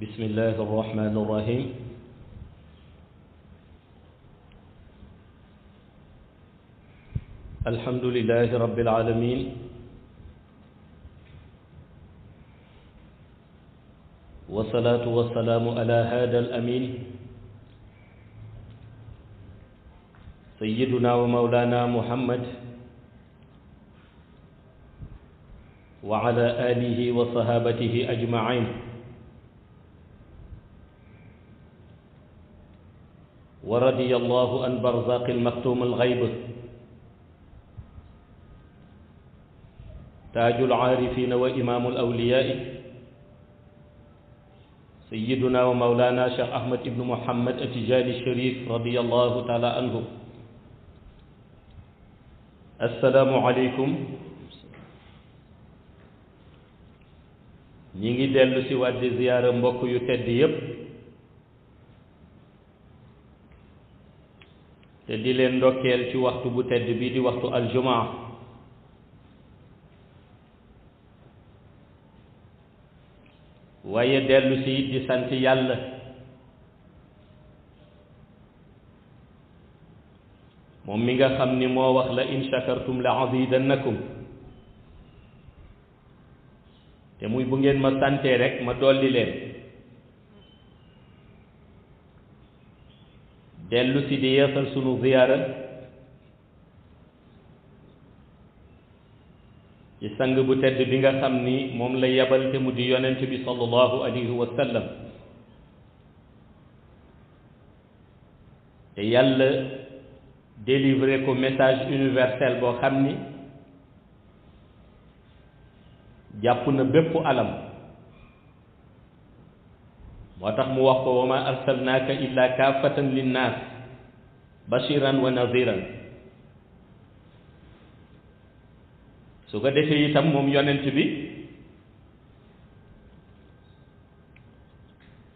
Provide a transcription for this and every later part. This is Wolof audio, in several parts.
بسم الله الرحمن الرحيم الحمد لله رب العالمين والصلاة والسلام على هذا الأمين سيدنا ومولانا محمد وعلى آله وصحابته أجمعين ورضي الله عن برزاق المختوم الغيب تاج العارفين وإمام الأولياء سيدنا ومولانا شيخ أحمد بن محمد التجاني الشريف رضي الله تعالى عنه. السلام عليكم. ñi ngi dellu si waat di ziyaara mbokk yu tedd yépp te di leen ndokkeel ci waxtu bu tedd bi di waxtu aljumaa waaye dellu si di sant yàlla moom mi nga xam ni moo wax la in shakartum la azidannakum te muy bu ngeen ma santee rek ma dolli leen dellu si di yeesal sunu ziyaara ci sang bu tedd bi nga xam ni moom la yebal te mu di yonent bi sallallahu alayhi wa sallam te yàlla délivré ko message universel boo xam ni jàpp na bépp alam moo tax mu wax ko wa ma arsalnaaka illa kaafatan linnaas bashiran wa naziran su ko defee itam moom yonent bi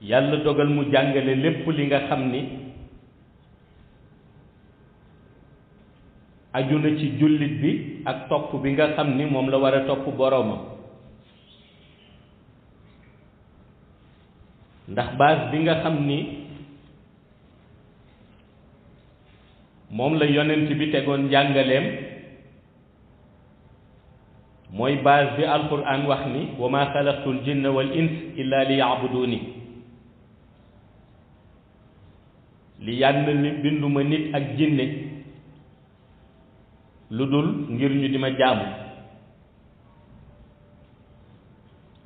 yàlla dogal mu jàngale lépp li nga xam ni aju na ci jullit bi ak topp bi nga xam ni moom la war a topp boroomam ndax base bi nga xam ni moom la yonent bi tegoon njàngaleem mooy base bi alquran wax ni wa ma xalaqtul jinna wal ins illa li yaabuduni li yàlla ni binduma nit ak jinne lu dul ngir ñu di ma jaamu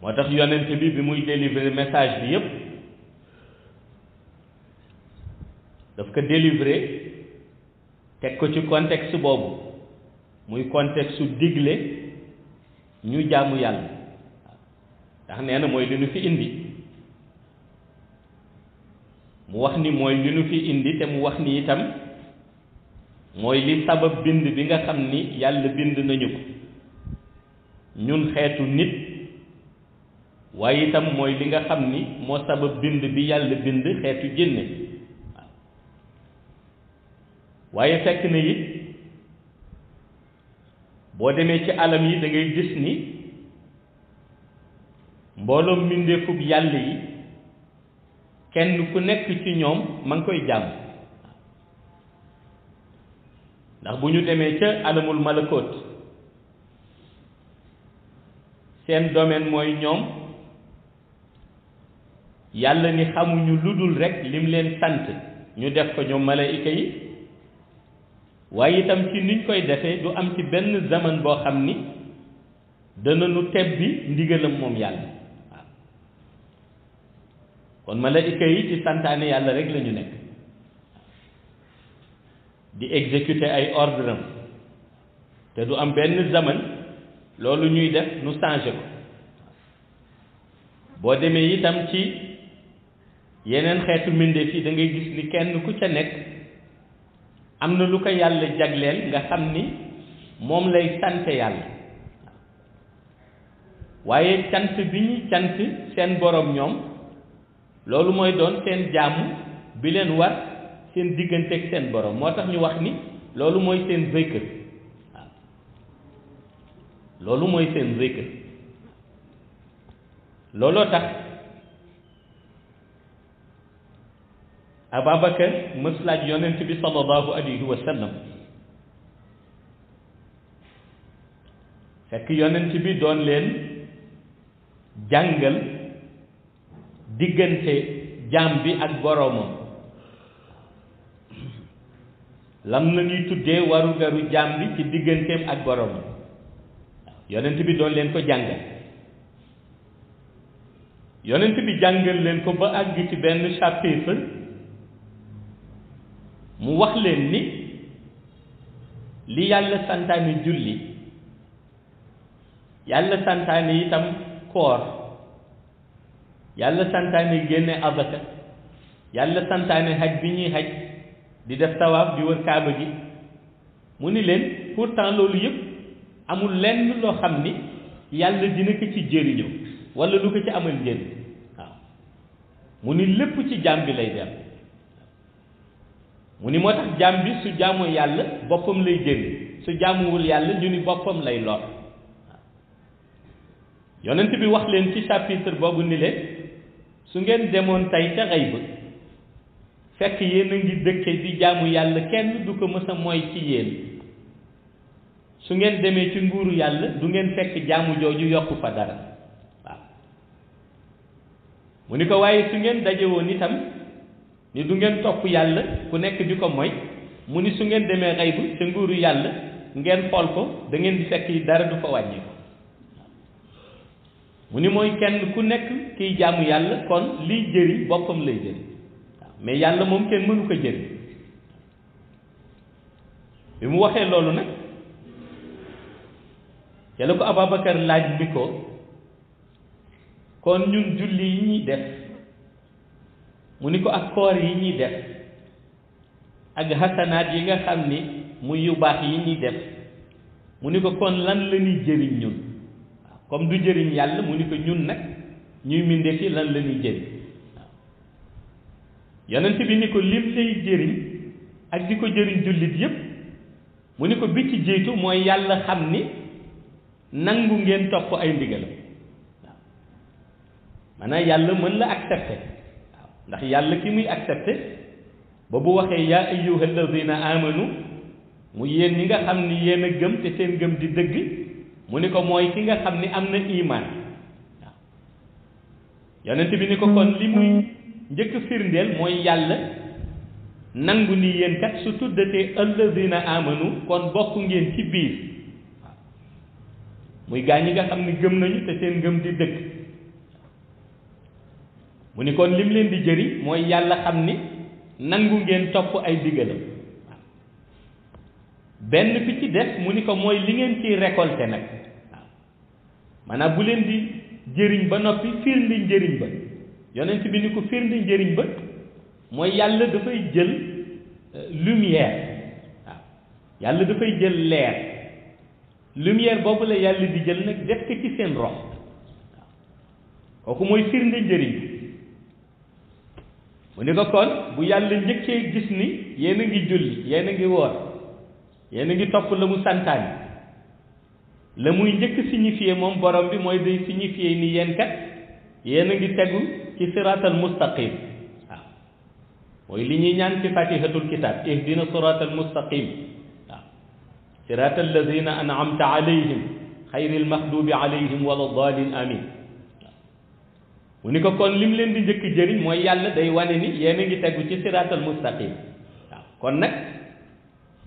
moo tax yonent bi muy délivrer message bi yépp daf ko délivrer teg ko ci contexte boobu muy contexte su digle ñu jaamu yàlla ndax nee na mooy li nu fi indi mu wax ni mooy li nu fi indi te mu wax ni itam mooy li sabab bind bi nga xam ni yàlla bind nañu ko ñun xeetu nit waaye itam mooy li nga xam ni moo sabab bind bi yàlla bind xeetu jinne waaye fekk na it boo demee ci alam yi da ngay gis ni mbooloom mbindeefub yàlla yi kenn ku nekk ci ñoom ma ngi koy jàmm ndax bu ñu demee ca alamul malakoot seen domaine mooy ñoom yàlla ni xamuñu lu dul rekk lim leen sant ñu def ko ñoom malaayika yi waaye itam ci niñ koy defee du am ci benn zaman boo xam ni dana nu tebbi ndigalam moom yàlla waaw kon malaayika yi ci santaane yàlla rek la ñu nekk di exécuter ay ordre am te du am benn zaman loolu ñuy def nu changé ko boo demee itam ci yeneen xeetu mbindeef yi da ngay gis ni kenn ku ca nekk am na lu ko yàlla jagleel nga xam ni moom lay sante yàlla waaye cant bi ñuy cant seen borom ñoom loolu mooy doon seen jaamu bi leen war seen diggante ak seen borom moo tax ñu wax ni loolu mooy seen zikr waaw loolu mooy seen zikr looloo tax Ababakar mës laaj yonent bi sallallahu alayhi wa sallam fekk yonent bi doon leen jàngal diggante jaam bi ak boroomam lam la ñuy tuddee warugaru jaam bi ci digganteem ak boroomam yonent bi doon leen ko jàngal yonent bi jàngal leen ko ba àgg ci benn chapitre mu wax leen ni li yàlla santaane julli yàlla santaane itam koor yàlla santaane génne abaka yàlla santaane xaj bi ñuy xaj di def tawaaf di wër kaaba gi mu ni leen pourtant loolu yëpp amul lenn loo xam ni yàlla dina ko ci jëriñoo wala lu ko ci amal njëriñ waaw mu ni lépp ci jaam bi lay dem mu ni moo tax jaam bi su jaamoo yàlla boppam lay jëriñ su jaamuwul yàlla ñu ni boppam lay lor yonent bi wax leen ci chapitre boobu ni leen su ngeen demoon tey ca xay ba fekk yéen a ngi dëkke di jaamu yàlla kenn du ko mës a mooy ci yéen su ngeen demee ci nguuru yàlla du ngeen fekk jaamu jooju yokku fa dara waaw mu ni ko waaye su ngeen daje woon itam ni du ngeen topp yàlla ku nekk di ko mooy mu ni su ngeen demee xay bu ca nguuru yàlla ngeen xool ko da ngeen di fekk yi dara du fa wàññi ko mu ni mooy kenn ku nekk kiy jaamu yàlla kon liy jëriñ boppam lay jëriñ waaw mais yàlla moom kenn mënu ko jëriñ bi mu waxee loolu nag ca la ko Ababakar laaj bi ko kon ñun julli yi ñuy def mu ni ko ak koor yi ñuy def ak hasanaat yi nga xam ni muy yu baax yi ñuy def mu ni ko kon lan la ñuy jëriñ ñun waaw comme du jëriñ yàlla mu ni ko ñun nag ñuy mbindeef yi lan la ñuy jëriñ waaw yonent bi ni ko lim lay jëriñ ak di ko jëriñ jullit yépp mu ni ko bi ci jiitu mooy yàlla xam ni nangu ngeen topp ay ndigalam waaw maanaam yàlla mën la accepter waaw ndax yàlla ki muy accepter ba bu waxee yaa ayyuha alladina amanu mu yéen ñi nga xam ni yéen a gëm te seen gëm di dëgg mu ni ko mooy ki nga xam ni am na iman waaw yonent bi ni ko kon li muy njëkk firndeel mooy yàlla nangu ni yéen kat su tuddatee alladina amanu kon bokk ngeen ci biir waaw muy gaa ñi nga xam ni gëm nañu te seen gëm di dëgg mu ni kon lim leen di jëriñ mooy yàlla xam ni nangu ngeen topp ay digalam waaw benn bi ci des mu ni ko mooy li ngeen ciy récolté nag waaw maanaam bu leen di jëriñ ba noppi firndi njëriñ ba yonent bi ni ko firndi njëriñ ba mooy yàlla dafay jël lumière waaw yàlla dafay jël leer lumière boobu la yàlla di jël nag def ko ci seen rox waaw kooku mooy firndi njëriñ mu ni ko kon bu yàlla njëkkee gis ni yéen a ngi julli yéen a ngi woor yéen a ngi topp la mu santaani la muy njëkk signifié moom borom bi mooy day signifié ni yéen kat yéen a ngi tegu ci siraatal mustaqim waaw mooy li ñuy ñaan ci fatihatul kitab ihdina siraatal mustaqim waaw siraatal lazina an'amta alayhim xayril maxdubi alayhim wala dalin amin mu ni ko kon lim leen di njëkk jëriñ mooy yàlla day wane ni yéen a ngi tegu ci siraatal mustaqim waaw kon nag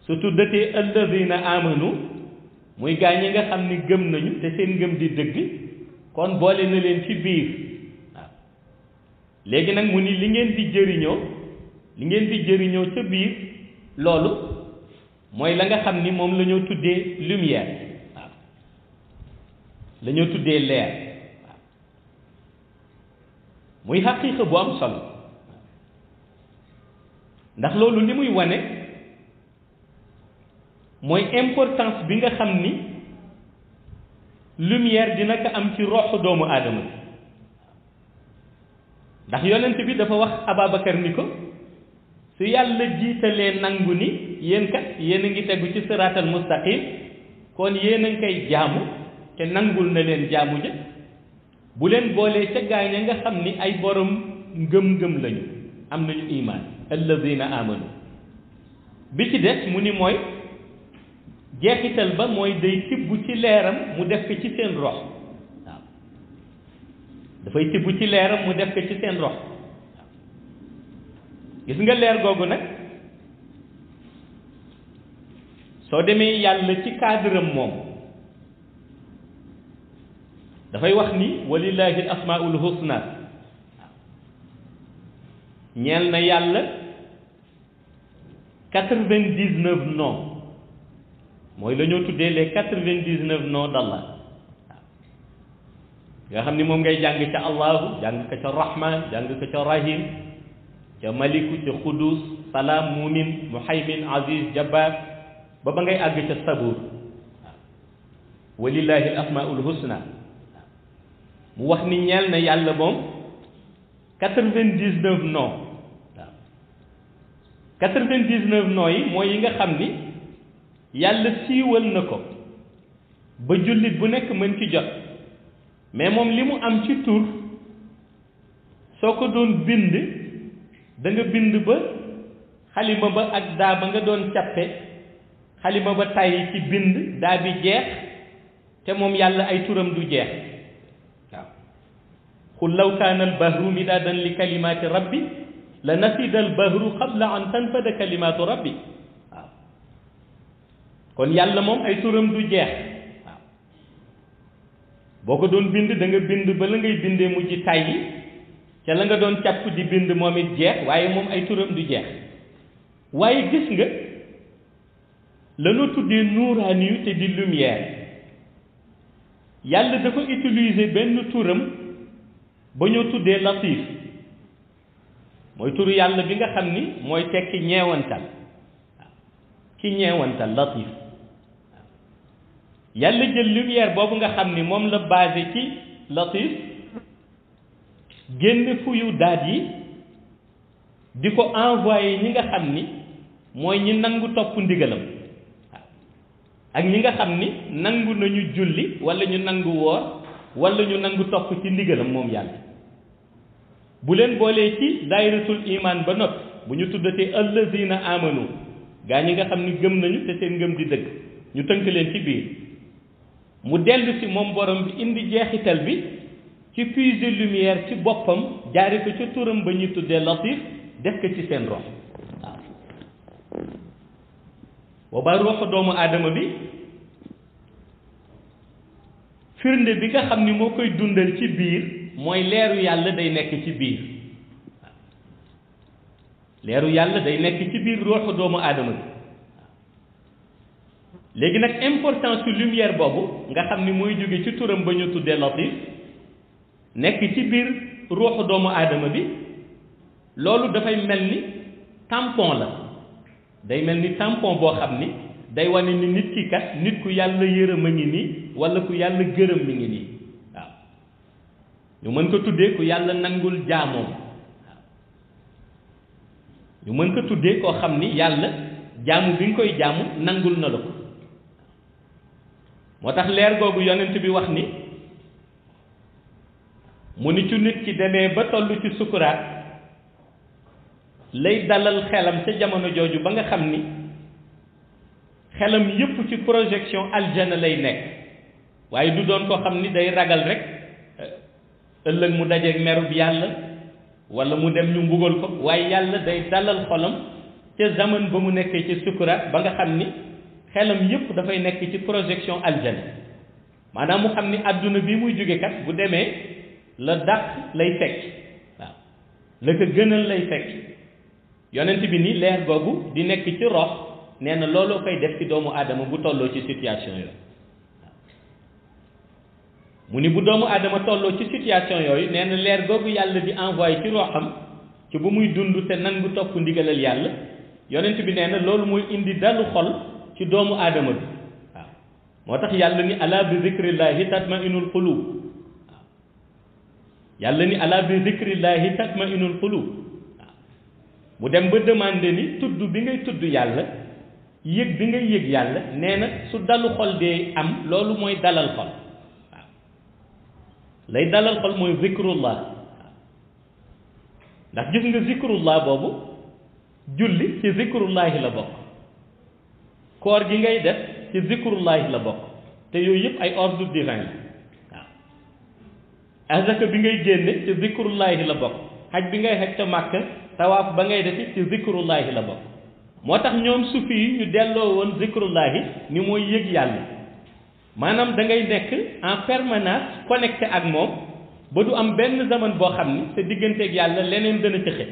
su tuddatee alladina amanu muy gaa ñi nga xam ni gëm nañu te seen ngëm di dëgg kon boole na leen ci biir waaw léegi nag mu ni li ngeen di jëriñoo ca biir loolu mooy la nga xam ni moom la ñoo tuddee lumière waaw la ñoo tuddee leer muy xaqiiqa bu am solo ndax loolu li muy wane mooy importance bi nga xam ni lumière dina ko am ci roxu doomu aadama ndax yonent bi dafa wax Ababakar ni ko su yàlla jiitalee nangu ni yéen kat yéen a ngi tegu ci siraatal mustaqim kon yéen a ngi koy jaamu te nangul na leen jaamu ja bu leen boolee ca gaaña nga xam ni ay borom ngëm-ngëm lañu am nañu imaan alladina amanu bi ci des mu ni mooy jeexital ba mooy day tibb ci leeram mu def ko ci seen rox waaw dafay tibb ci leeram mu def ko ci seen rox gis nga leer googu nag soo demee yàlla ci cadre am moom dafay wax ni walillahi al asmaul husna ñeel na yàlla 99 noms mooy la ñoo tuddee les 99 noms d'Allah waaw nga xam ni moom ngay jàng ca allahu jàng ko ca rahman jàng ko ca rahim ca maliku ca xudus salaam mumin muhaymin aziz jabbar ba ngay àgg ca sabuur waaw walillahi al asmaul husna mu wax ni ñeel na yàlla moom 99 noms waaw 99 noms yi mooy yi nga xam ni yàlla siiwal na ko ba jullit bu nekk mën ci jot mais moom li mu am ci tur soo ko doon bind da nga bind ba xalima ba ak daa ba nga doon cappe xalima ba tàyyi ci bind daa bi jeex te moom yàlla ay turam du jeex waaw qul law kaana al bahru midaadan li kalimaati rabbi la nafida al bahru qabla an tanfada kalimaatu rabbi waaw kon yàlla moom ay turam du jeex waaw boo ko doon bind da nga bind ba la ngay bindee mujj tàyyi ca la nga doon càpp di bind moom it jeex waaye moom ay turam du jeex waaye gis nga lanoo tuddee nuuraani yu te di lumière yàlla dafa utiliser benn turam ba ñoo tuddee latif mooy turu yàlla bi nga xam ni mooy tekki ñeewantal waaw ki ñeewantal latif waaw yàlla jël lumière boobu nga xam ni moom la basé ci latif génn fuyu daat yi di ko envoyé ñi nga xam ni mooy ñi nangu topp ndigalam waaw ak ñi nga xam ni nangu nañu julli wala ñu nangu woor wala ñu nangu topp ci ndigalam moom yàlla bu leen boolee ci daayiratul iman ba noppi bu ñu tuddatee allazina amanu gaa ñi nga xam ni gëm nañu te seen ngëm di dëgg ñu tënk leen ci biir mu dellu si moom borom bi indi jeexital bi ci puiser lumière ci boppam jaare ko ca turam ba ñuy tuddee latif def ko ci seen rox waaw boobaa roxu doomu aadama bi firnde bi nga xam ni moo koy dundal ci biir mooy leeru yàlla day nekk ci biir waaw leeru yàlla day nekk ci biir roxu doomu aadama bi léegi nag importance su lumière boobu nga xam ni mooy jóge ci turam ba ñu tuddee latif nekk ci biir ruuxu doomu aadama bi loolu dafay mel ni tampon la day mel ni tampon boo xam ni day wane ni nit ki kat nit ku yàlla yërëm a ngi nii wala ku yàlla gërëm mi ngi nii waaw ñu mën ko tuddee ku yàlla nangul jaamoom waaw ñu mën ko tuddee koo xam ni yàlla jaamu bi nga koy jaamu nangul na la ko moo tax leer googu yonent bi wax ni mu ni ci nit ki demee ba toll ci sukuraat lay dalal xelam ca jamono jooju ba nga xam ni xelam yépp ci projection aljana lay nekk waaye du doon koo xam ni day ragal rek ëllëg mu dajeeg merub yàlla wala mu dem ñu mbugal ko waaye yàlla day dalal xolam ca zaman ba mu nekkee ci sukuraat ba nga xam ni xelam yépp dafay nekk ci projection aljana maanaam mu xam ni àdduna bi muy jóge kat bu demee la dàq lay fekk waaw la ko gënal lay fekk yonent bi ni leer googu di nekk ci rox nee na looloo koy def ci doomu aadama bu tolloo ci situation yooyu waaw mu ni bu doomu aadama tolloo ci situation yooyu nee na leer googu yàlla di envoyé ci roxam ci bu muy dund te nangu topp ndigalal yàlla yonent bi nee na loolu mooy indi dalu xol ci doomu aadama bi waaw moo tax yàlla ni ala bi zikrillahi tatmainul qulub waaw yàlla ni ala bi zikrillahi tatmainul qulub waaw mu dem ba demandé ni tudd bi ngay tudd yàlla yëg bi ngay yëg yàlla nee na su dalu xol dee am loolu mooy dalal xol waaw lay dalal xol mooy zikrullah waaw ndax gis nga zikrullah boobu julli ci zikrullahi la bokk koor gi ngay def ci zikrullahi la bokk te yooyu yëpp ay ordre divin la waaw azaka bi ngay génne ci zikrullahi la bokk xaj bi ngay xaj ca Màkka tawaaf ba ngay defi ci zikrullahi la bokk moo tax ñoom sufi yi ñu delloo woon zikrullahi ni mooy yëg yàlla maanaam da ngay nekk en permanence connecté ak moom ba du am benn zaman boo xam ni sa digganteeg yàlla leneen dana ci xëj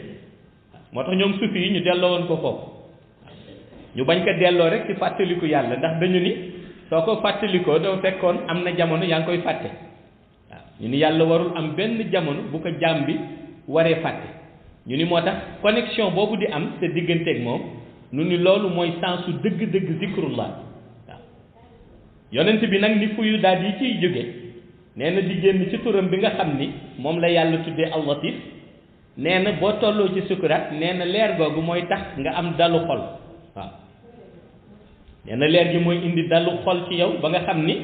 moo tax ñoom sufi yi ñu delloo woon ko foofu ñu bañ ko delloo rek ci fàttaliku yàlla ndax dañu ni soo ko fàttalikoo doo fekkoon am na jamono yaa ngi koy fàtte waaw ñu ni yàlla warul am benn jamono bu ko jaam bi waree fàtte ñu ni moo tax connexion boobu di am sa digganteeg moom nu ni loolu mooy sensu dëgg-dëgg zikrullah waaw yonent bi nag ni fuyu daal yi ciy jóge nee na di génn ci turam bi nga xam ni moom la yàlla tuddee al-Latif nee na boo tolloo ci sukuraat nee na leer googu mooy tax nga am dalu xol waaw nee na leer gi mooy indi dalu xol ci yow ba nga xam ni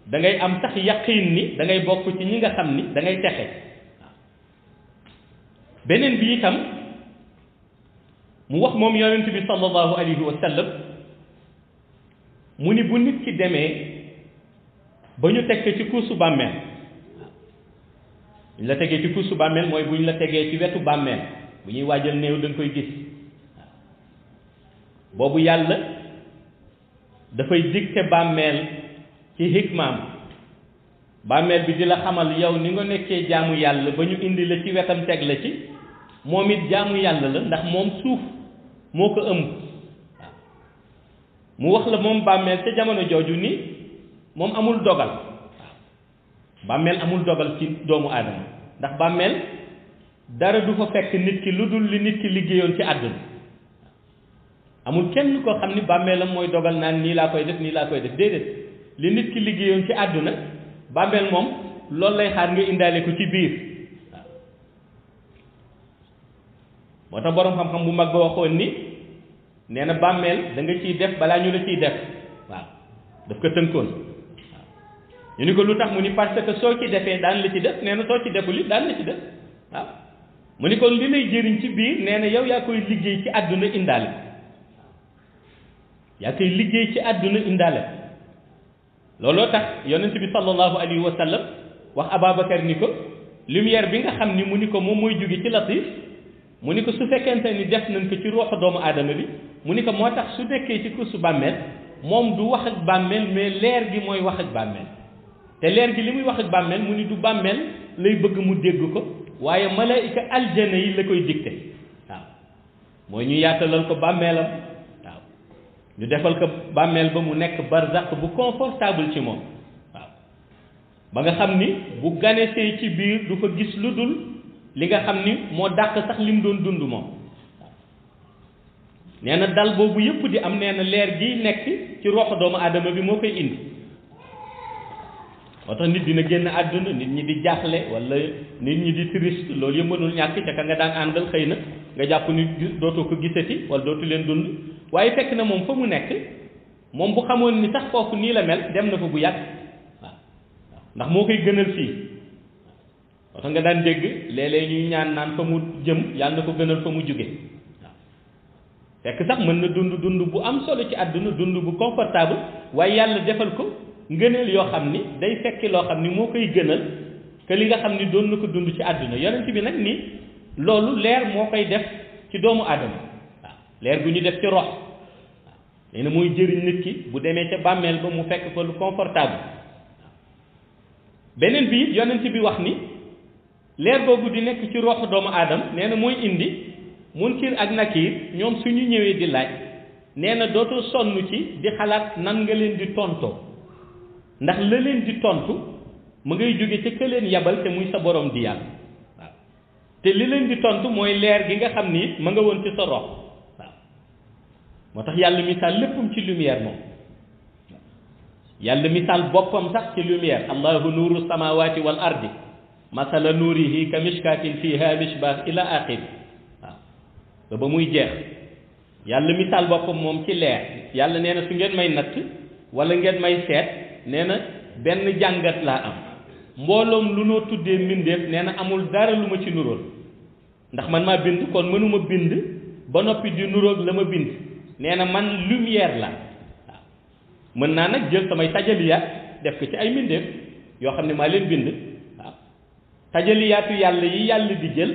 da ngay am sax yaqiin ni da ngay bokk ci ñi nga xam ni da ngay texe waaw beneen bi itam mu wax moom yonent bi sallallahu alayhi wa sallam mu ni bu nit ki demee ba ñu teg ci kuusu bàmmeel bu ñu la tegee ci kuusu bàmmeel mooy bu ñu la tegee ci wetu bàmmeel bu ñuy waajal néew da nga koy gis boobu yàlla dafay dicté bàmmeel ci hikmaam bàmmeel bi di la xamal yow ni nga nekkee jaamu yàlla ba ñu indi la ci wetam teg la ci moom it jaamu yàlla la ndax moom suuf moo ko ëmb waaw mu wax la moom bàmmeel ca jamono jooju ni moom amul dogal waaw bàmmeel amul dogal ci doomu aadama ndax bàmmeel dara du fa fekk nit ki lu dul li nit ki liggéeyoon ci àdduna amul kenn koo xam ni bàmmeelam mooy dogal naan nii laa koy def nii laa koy def déedéet li nit ki liggéeyoon ci àdduna bàmmeel moom loolu lay xaar nga indaale ko ci biir waaw moo tax boroom xam-xam bu mag ba waxoon ni nee na bàmmeel da nga ciy def balaa ñu la ciy def waaw daf ko tënkoon waaw ñu ni ko lu tax mu ni parce que soo ci defee daan la ci def nee na soo ci deful it daan la ci def waaw mu ni kon li lay jëriñ ci biir nee na yow yaa koy liggéey ci àdduna indaale yaa koy liggéey ci àdduna indaale looloo tax yonent bi sallallahu alayhi wa sallam wax Ababacar ni ko lumière bi nga xam ni mu ni ko moom mooy jóge ci Latif mu ni ko su fekkente ni def nañ ko ci ruuxu doomu aadama bi mu ni ko moo tax su nekkee ci kursu bàmmeel moom du wax ak bàmmeel mais leer gi mooy wax ak bàmmeel te leer gi li muy wax ak bàmmeel mu ni du bàmmeel lay bëgg mu dégg ko waaye malaayika aljana yi la koy dicté waaw mooy ñu yaatalal ko bàmmeelam waaw ñu defal ko bàmmeel ba mu nekk barzaq bu confortable ci moom waaw ba nga xam ni bu ganesee ci biir du fa gis lu dul li nga xam ni moo dàq sax li mu doon dund moom nee na dal boobu yëpp di am nee na leer gi nekk ci roxo doomu aadama bi moo koy indi moo tax nit dina génn àdduna nit ñi di jaaxle wala nit ñi di triste loolu yëpp mënul ñàkk ca ka nga daan àndal xëy na nga jàpp ni dootoo ko gisati wala dootu leen dund waaye fekk na moom fa mu nekk moom bu xamoon ni sax foofu nii la mel dem na fa bu yàgg waaw ndax moo koy gënal fii moo tax nga daan dégg léeg-léeg ñuy ñaan naan fa mu jëm yàlla na ko gënal fa mu jóge waaw fekk sax mën na dund bu am solo ci àdduna dund bu confortable waaye yàlla defal ko ngëneel yoo xam ni day fekki loo xam ni moo koy gënal que li nga xam ni doon na ko dund ci àdduna yonent bi nag ni loolu leer moo koy def ci doomu aadama waaw leer gu ñu def ci rox waaw nee na mooy jëriñ nit ki bu demee ca bàmmeel ba mu fekk fa lu confortable waaw beneen bi it yonent bi wax ni leer boobu di nekk ci roxu doomu aadama nee na mooy indi munkir ak nakiir ñoom suñu ñëwee di laaj nee na dootoo sonn ci di xalaat nan nga leen di tontoo ndax la leen di tontu mu ngay jóge ca ka leen yabal te muy sa borom di yàlla waaw te li leen di tontu mooy leer gi nga xam ni ma nga woon ci sa rox waaw moo tax yàlla misaal léppam ci lumière moom yàlla misaal boppam sax ci lumière allahu nuuru samawati wal ardi masala nuurihi ka mishkatin fiha mishbah ila axiri waaw ba muy jeex yàlla misaal boppam moom ci leer yàlla nee na su ngeen may natt wala ngeen may seet nee na benn jàngat laa am mbooloom lu noo tuddee mbindeef nee na amul dara lu ma ci nuróol ndax man maa bind kon mënuma bind ba noppi di nuroog la ma bind nee na man lumière la waaw mën naa nag jël samay tajaliyaat def ko ci ay mbindeef yoo xam ne maa leen bind waaw tajaliyaatu yàlla yi yàlla di jël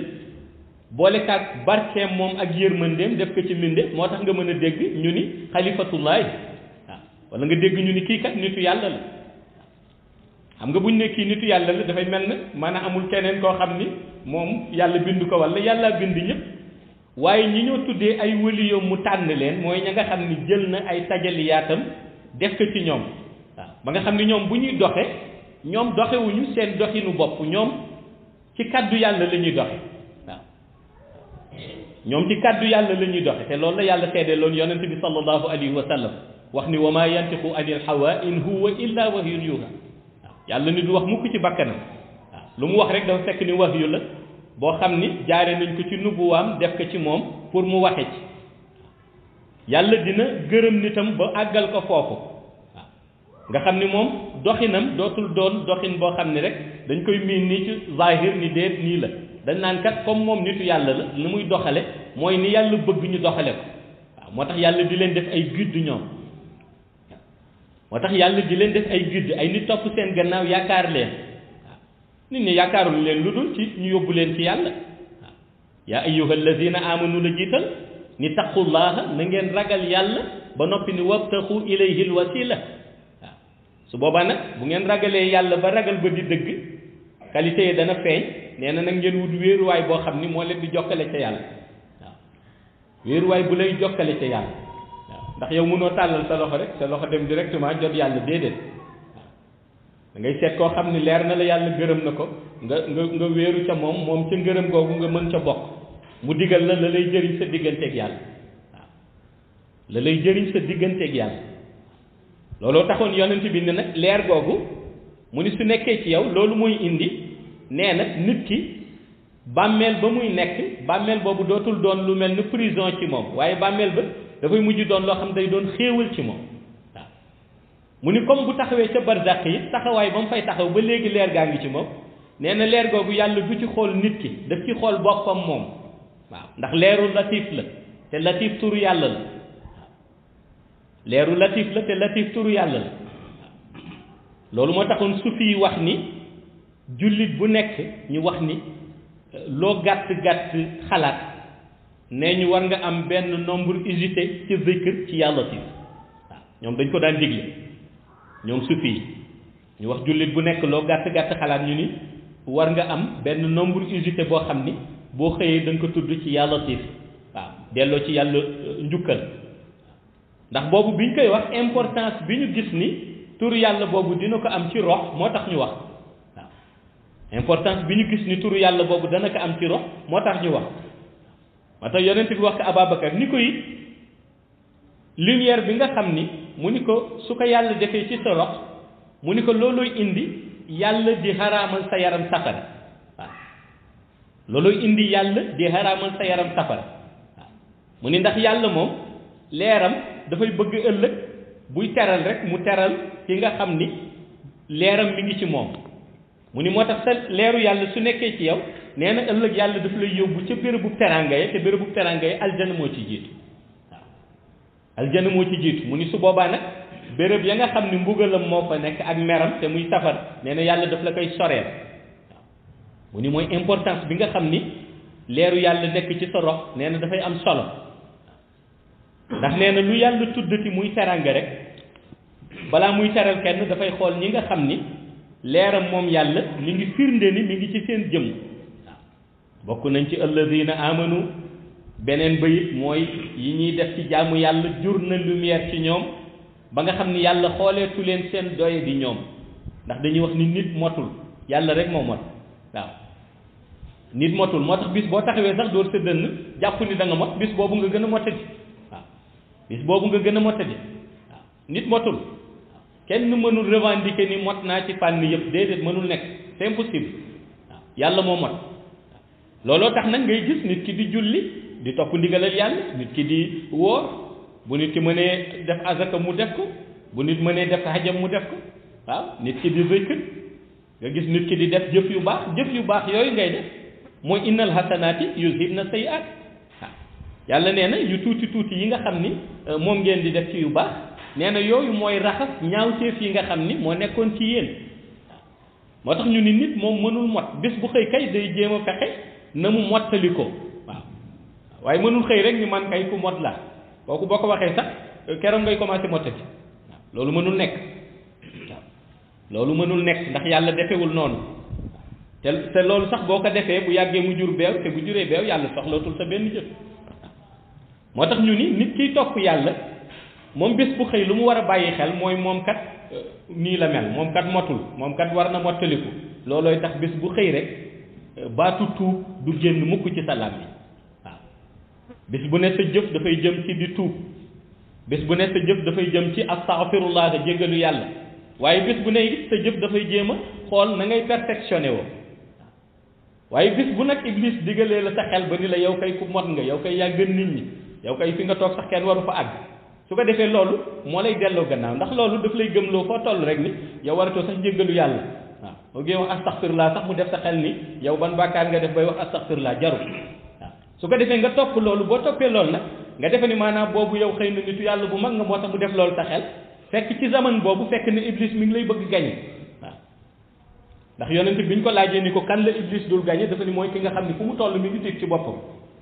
boole kaag barkeem moom ak yërmandeem def ko ci mbindeef moo tax nga mën a dégg ñu ni xalifatullahi waaw wala nga dégg ñu ni kii kat nitu yàlla la xam nga buñ ne kii nitu yàlla la dafay mel ne maanaam amul keneen koo xam ni moom yàlla bind ko wala yàlla bind ñëpp waaye ñi ñoo tuddee ay waliyoom mu tànn leen mooy ña nga xam ni jël na ay tajaliyaatam def ko ci ñoom waaw ba nga xam ni ñoom bu ñuy doxe ñoom doxewuñu seen doxinu bopp ñoom ci kaddu yàlla la ñuy doxe waaw ñoom ci kaddu yàlla la ñuy doxe te loolu la yàlla seede loon yonent bi sallallahu alayhi wa sallam wax ni wa ma yantiqu anil hawa in huwa illa wahyun yuha waaw yàlla ni du wax mukk ci bakkanam waaw lu mu wax rek dafa fekk ni wahyu la boo xam ni jaare nañ ko ci nubuwaam def ko ci moom pour mu waxe ci yàlla dina gërëm nitam ba àggal ko foofu waaw nga xam ni moom doxinam dootul doon doxin boo xam ni rek dañ koy miin nii ci zahir ni déet nii la dañ naan kat comme moom nitu yàlla la li muy doxale mooy ni yàlla bëgg ñu doxale ko waaw moo tax yàlla di leen def ay guide ñoom moo tax yàlla di leen def ay guide ay nit topp seen gannaaw yaakaar leen nit ñi yaakaarul leen lu dul ci ñu yóbbu leen ci yàlla waaw yaa ayyuha alladina amanu la jiital ni taqullaha na ngeen ragal yàlla ba noppi ni wabtaxu ilayhi alwasila waaw su boobaa nag bu ngeen ragalee yàlla ba ragal ba di dëgg qualité yi dana feeñ nee na nag ngeen wut wéeruwaay boo xam ni moo leen di jokkale ca yàlla waaw wéeruwaay bu lay jokkale ca yàlla waaw ndax yow mënoo tàllal sa loxo rek sa loxo dem directement jot yàlla déedéet da ngay seet koo xam ni leer na la yàlla gërëm na ko nga wéeru ca moom ca ngërëm googu nga mën ca bokk mu digal la la lay jëriñ sa digganteeg yàlla waaw la lay jëriñ sa digganteeg yàlla looloo taxoon yonent bi ne nag leer googu mu ni su nekkee ci yow loolu mooy indi nee na nit ki bàmmeel ba muy nekk bàmmeel boobu dootul doon lu mel ni prison ci moom waaye bàmmeel ba dafay mujj doon loo xam day doon xéewal ci moom mu ni comme bu taxawee ca barzaq yi taxawaay ba mu fay taxaw ba léegi leer gaa ngi ci moom nee na leer googu yàlla du ci xool nit ki daf ci xool boppam moom waaw ndax leeru latif la te latif turu yàlla la waaw leeru latif la te latif turu yàlla la loolu moo taxoon sufi yi wax ni jullit bu nekk ñu wax ni loo gàtt gàtt xalaat nee ñu war nga am benn nombre usité ci zikr ci yàlla latif waaw ñoom dañ ko daan digle ñoom sufi yi ñu wax jullit bu nekk loo gàtt gàtt xalaat ñu ni war nga am benn nombre usité boo xam ni boo xëyee da nga ko tudd ci yàlla latif waaw delloo ci yàlla njukkal ndax boobu biñ koy wax importance bi ñu gis ni turu yàlla boobu dina ko am ci rox moo tax ñu wax waaw importance bi ñu gis ni turu yàlla boobu dana ko am ci rox moo tax ñu wax moo tax yonent bi wax ko Ababacar ni ko it lumière bi nga xam ni mu ni ko su ko yàlla defee ci sa rox mu ni ko loolooy indi yàlla di xaraamal sa yaram safara waaw loolooy indi yàlla di xaraamal sa yaram safara waaw mu ni ndax yàlla moom leeram dafay bëgg ëllëg buy teral rek mu teral ki nga xam ni leeram mi ngi ci moom mu ni moo tax sa leeru yàlla su nekkee ci yow nee na ëllëg yàlla daf lay yóbbu ca bérébu teranga ya te bérébu teranga ya aljana moo ci jiitu aljana moo ci jiitu mu ni su boobaa nag béréb ya nga xam ni mbugalam moo fa nekk ak meram te muy safar nee na yàlla daf la koy soreel waaw mu ni mooy importance bi nga xam ni leeru yàlla nekk ci sa rox nee na dafay am solo ndax nee na lu yàlla tuddati muy teranga rek balaa muy teral kenn dafay xool ñi nga xam ni leeram moom yàlla mi ngi firnde ni mi ngi ci seen jëm waaw bokk nañ ci alladina amanu beneen bayit mooy yi ñuy def ci jaamu yàlla jur na lumière ci ñoom ba nga xam ni yàlla xooleetu leen seen doye di ñoom ndax dañuy wax ni nit motul yàlla rek moo mot waaw nit motul moo tax bis boo taxawee sax dóor sa dënn jàpp ni da nga mot bis boobu nga gën a motadi waaw bis boobu nga gën a motadi waaw nit motul waaw kenn mënul revendiquer ni mot naa ci fànn yëpp déedéet mënul nekk c'est impossible waaw yàlla moo mot looloo tax nag ngay gis nit ki di julli di topp ndigalal yàlla nit ki di wóor bu nit ki mënee def azaka mu def ko bu nit mënee def hajjam mu def ko waaw nit ki di zikr nga gis nit ki di def jëf yu baax yooyu ngay def mooy innal hasanaati yuzhibna sayyi'aat waaw yàlla nee na yu tuuti tuuti yi nga xam ni moom ngeen di def ci yu baax nee na yooyu mooy raxas ñaawteef yi nga xam ni moo nekkoon ci yéen moo tax ñu ni nit moom mënul mot bés bu xëy kay day jéem a fexe na mu mottali ko waaw waaye mënul xëy rek ni man kay ku mot la kooku boo ko waxee sax keroog ngay commencé mottali waaw loolu mënul nekk waaw loolu mënul nekk ndax yàlla defewul noonu te loolu sax boo ko defee bu yàggee mu jur beew te bu juree beew yàlla soxlootul sa benn jëf moo tax ñu ni nit kiy topp yàlla moom bés bu xëy lu mu war a bàyyi xel mooy moom kat nii la mel moom kat motul moom kat war na mottaliku loolooy tax bés bu xëy rek baatu tuub du génn mukk ci sa làmmiñ waaw bés bu ne sa jëf dafay jëm ci di tuub bés bu ne sa jëf dafay jëm ci astaghfirullah da jéggalu yàlla waaye bés bu ne it sa jëf dafay jéem a xool na ngay perfectionné woo waaye bés bu nag iblis digalee la sa xel ba ni la yow kay ku mot nga yow kay yaa gën nit ñi yow kay fi nga toog sax kenn waru fa àgg su ko defee loolu moo lay delloo gannaaw ndax loolu daf lay gëmloo foo toll rek ni yow waratoo sax jéggalu yàlla waaw boo gee wax astaghfirullah sax mu def sa xel ni yow ban bàkkaar nga def bay wax astaghfirullah jaru waaw su ko defee nga topp loolu boo toppee loolu nag nga defe ni maanaam boobu yow xëy na nitu yàlla bu mag nga moo tax mu def loolu sa xel fekk ci zaman boobu fekk ne iblis mi ngi lay bëgg gañe waaw ndax yonent bi ñu ko laajee ni ko kan la iblis dul gañe dafa ni mooy ki nga xam ni fu mu toll mi ngi tiit ci boppam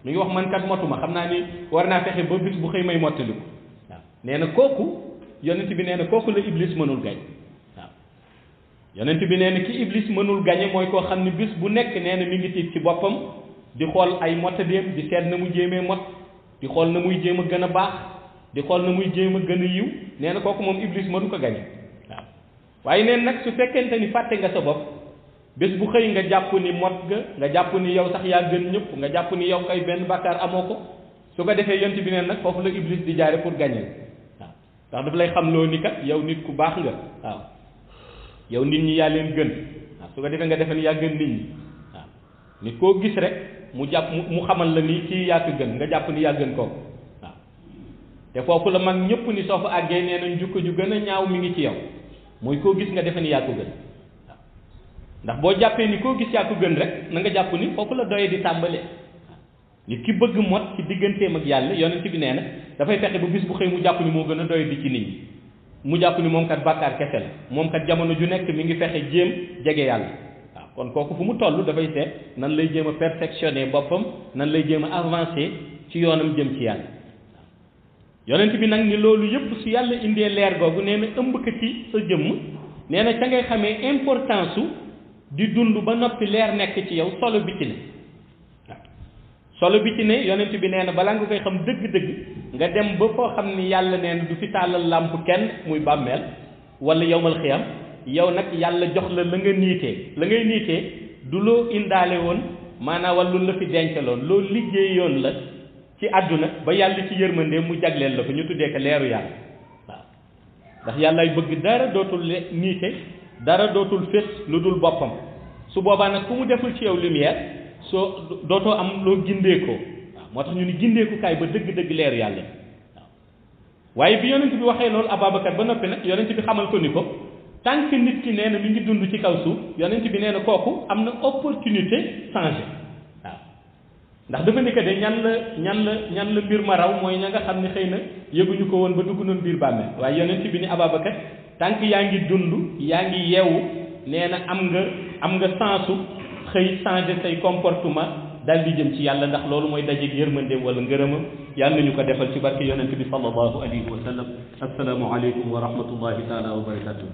mi ngi wax man kat motuma xam naa ni war naa fexe ba bis bu xëy may mottaliku waaw nee na kooku yonent bi nee na kooku la iblis mënul gañ waaw yonent bi nee na ki iblis mënul gañe mooy koo xam ni bis bu nekk nee na mi ngi tiit ci boppam di xool ay mottadeem di seet na mu jéemee mot di xool na muy jéem a gën a baax di xool na muy jéem a gën a yiw nee na kooku moom iblis mënu ko gañe waaw waaye neen nag su fekkente ni fàtte nga sa bopp bés bu xëy nga jàpp ni mot nga jàpp ni yow sax yaa gën ñëpp nga jàpp ni yow kay benn bàkkaar amoo ko su ko defee yont bi neen nag foofu la iblis di jaare pour gañe waaw ndax daf lay xam loo ni kat yow nit ku baax nga waaw yow nit ñi yaa leen gën waaw su ko defee nga defe ni yaa gën nit ñi waaw nit koo gis rek mu jàpp mu xamal la ni kii yaa ko gën nga jàpp ni yaa gën kooku waaw te foofu la mag ñëpp ni soo fa àggee nee na njukko ju gën a ñaaw mi ngi ci yow mooy koo gis nga defe ni yaa ko gën waaw ndax boo jàppee ni koo gis yaa ko gën rek na nga jàpp ni foofu la doye di tàmbalee waaw nit ki bëgg mot ci digganteem ak yàlla yonent bi nee na dafay fexe ba bis bu xëy mu jàpp ni moo gën a doye di ci nit ñi mu jàpp ni moom kat bàkkaar kese la moom kat jamono ju nekk mi ngi fexe jéem jege yàlla waaw kon kooku fu mu toll dafay seet nan lay jéem a perfectionner boppam nan lay jéem a avancer ci yoonam jëm ci yàlla yonent bi nag ni loolu yëpp su yàlla indee leer googu nee na ëmb ko ci sa jëmm nee na ca ngay xamee importance su di dund ba noppi leer nekk ci yow solo bi ci ne waaw solo bi ci ne yonent bi nee na balaa nga koy xam dëgg-dëgg nga dem ba foo xam ni yàlla nee na du fi tàllal làmp kenn muy bàmmeel wala yowmal xiyam yow nag yàlla jox la la nga niitee la ngay niitee du loo indaale woon maanaam wala lu la fi dencaloon loo liggéeyoon la ci àdduna ba yàlla ci yërmande mu jagleel la ko ñu tuddee ko leeru yàlla waaw ndax yàllaay bëgg dara dootul niite dara dootul fés lu dul boppam su boobaa nag ku mu deful ci yow lumière soo dootoo am loo gindeekoo waaw moo tax ñu ni gindeekukaay ba dëgg-dëgg leeru yàlla waaw waaye bi yonent bi waxee loolu Ababacar ba noppi nag yonent bi xamal ko ni ko tant que nit ki nee na mi ngi dund ci kaw suuf yonent bi nee na kooku am na opportunité changer waaw ndax dafa nekk de ñan la mbir ma raw mooy ña nga xam ne xëy na yëguñu ko woon ba dugg noonu biir bàmmeel waaye yonent bi ni Ababacar tant que yaa ngi dund yaa ngi yeewu nee na am nga sensu xëy changer say comportement dal di jëm ci yàlla ndax loolu mooy dajeeg yërmandeem wala ngërëmam yàlla nañu ko defal ci barke yonent bi sallallahu alayhi wa sallam assalaamu aleykum wa rahmatullahi taala wa barakatuh